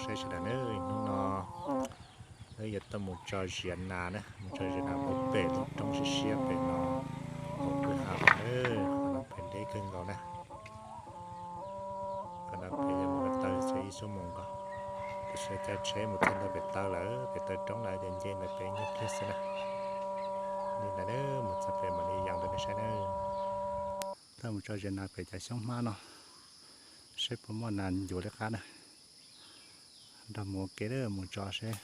Saib sawv daws na, hnub no wb yuav tuaj mus tso ziav nas na, mus tso ziav nas ua pem lub roob siab siab pem no, hauv kwj ha no na. Qhov no pem deb kawg nkaus na. Qhov no pem yog mus ko taw txog ib xuab moos nkaus, tiam sis caij tsheb mus txog ntawm pem taw lawm, pem taw roob lawm ces nce ntawm pem nyuag pliag xwb na. Li ntawd na, mus txog pem mam li yees rau nej saib na. Tuaj mus tso ziav nas pem cov xyoob hmab no, saib puas muaj nas ncuav li qab na. Nrog mus ua ke mus tso seb,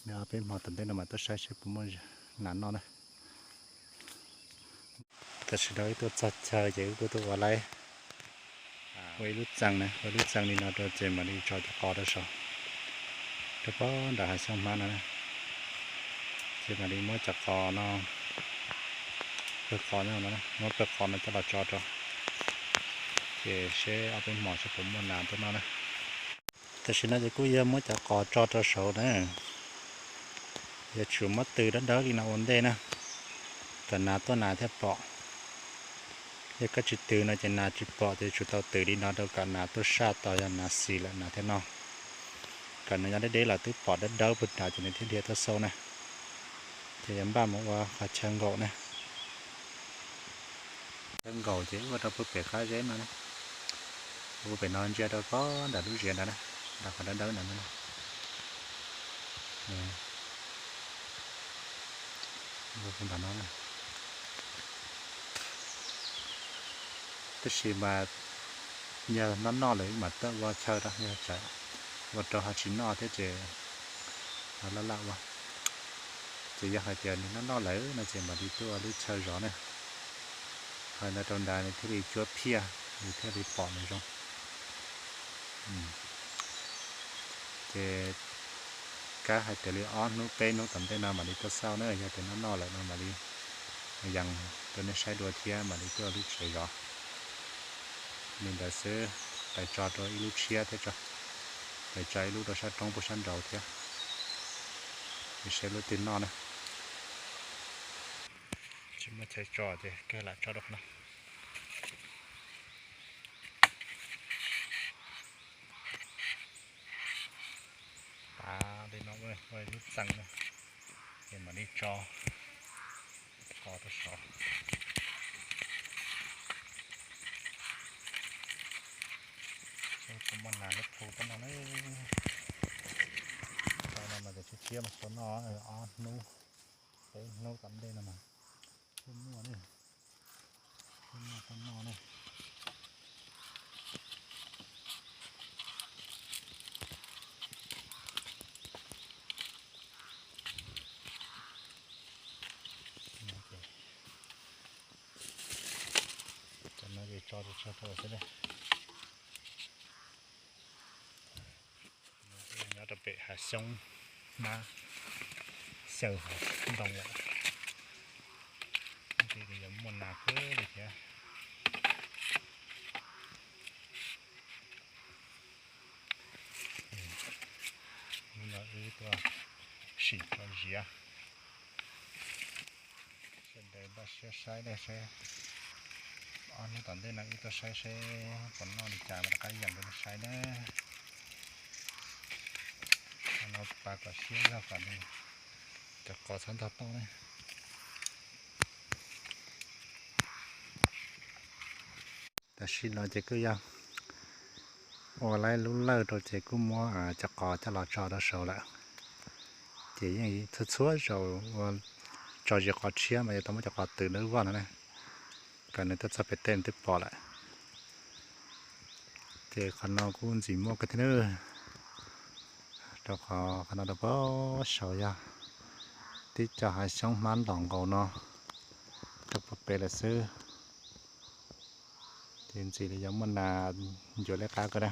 nyob peb hmo tom ntej no mas tuaj saib seb puas muaj nas noj na. Tam sim no wb tuaj txog chaw ces wb kuj tuaj ua laib, ua ib lub txee na, ua ib lub txee li no rau ces mam li tso cov qos rau saum, rau pem nram hav xyoob hmab no na. Ces mam li muab cov qos no, pawg qos no, muab pawg qos no coj los tso rau, ces seb ob peb hmos seb puas muaj nas tuaj noj na. Tam sim no ces kuj yog muab cov qos tso rau saud na, yuav tsum muab tws dawb dawb li no ua ntej na, kom nas tuaj nas thiaj pom. Yog koj tsis tws no ces nas tsis pom, ces yuav tsum tau tws li no rau kom nas tuaj saj tos, yog nas xis lawm nas thiaj noj. Kom nws nyob deb deb los twb pom dawb dawb puag nrad ces nws thiaj dhia tuaj xauj na. Ces yuav npaj mus ua qhov chaw nkaum na. Chaw nkaum ces ua rau puag pem qab zeb no na. Ua pem no ntsia rau pem nram lub ziav ntawd na, nram qhov dawb dawb ntawd na. Ua puag nram no na. Tab sis mas yog noj noj lawm mas tuaj ua chaw rau, yog tsam ua rau ho tsis noj thiab ces ho laj laj ua. Ces yog hais tias nws noj noj lawm no ces mam li tuaj ua lub chaw zov na. Hais ntawd rau nrad nws thiaj li cuab phiaj, nws thiaj li pom nws zoo. Ces kab hais tias li ob hnub peb hnub tom ntej no mam li tuaj xauj na, yog tias noj noj lawm no mam li yees rau nej saib dua thiab mam li tuaj ua lub tsev zov. Li ntawd xwb, pais tso rau ib lub tshiab thiab tso, pais tso ib lub rau sab roob puag sab nraud thiab, es seb lub twg noj na. Tsis muaj chaw tso ces kawg lam tso rau qhov no. Tav li no ua ib lub txee na, ces mam li tso qos rau saud. Seb puas muaj nas lub phu tuaj noj na. Tau no mas cov tshiab tshiab mas tau noj ob hnub peb hnub tom ntej no mas kuj muaj ne, kuj muaj tau noj ne. Cov no ces tso rau tsag rau xwb ne. Nyob rau pem hav xyoob hmab xyaw ntoo lawm, ces yuav muaj nas kawg li thiab. Hnub no wb tuaj sim tso ziav. Sawv daws npaj siab saib ne, seb ob hnub tom ntej no wb tuaj saib seb puas noj li cas mas rov qab yees rau nej saib na. Qhov no pab kom siab zog kom nws cov qos txhob ntog toj ne. Tam sim no ces kuj yog ua lawm lub lawj rau ces kuj muab cov qos coj los tso rau saud lawm. Ces yeej txhua txhua zaus ua tso ziav qos tshiab mas yuav tau muab cov qos tws dawb vog no na, kom nws tuaj txog pem tej nws twb pom lawm. Ces qhov no kuj ntxim muaj kawg thiab na, rau qhov qhov no rau pem saud yog tib co hav xyoob hmab ntom nkaus no rau pem lawm xwb. Ces ntxim li yuav muaj nas ncuav liab qab kawg na.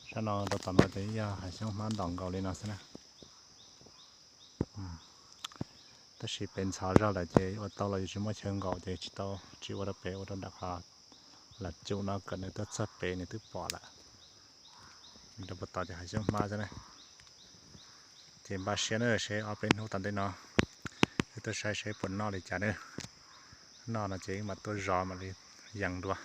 Sab no rau tom no ces yog hav xyoob hmab ntom nkaus li no xwb na. Tab sis pem ntxhov zog lawm ces ua tau los yuav tsis muaj chaw nkaum ces tsis tau, tsis ua rau pem, ua rau nram qhov lam cum no kom nws tuaj txog pem nws twb pom lawm. Rau puag tom ces hav xyoob hmab xwb na. Ces npaj siab na seb ob peb hnub tom ntej no wb tuaj saib seb puas noj li cas na. Noj no ces wb mam tuaj zov mam li yees dua.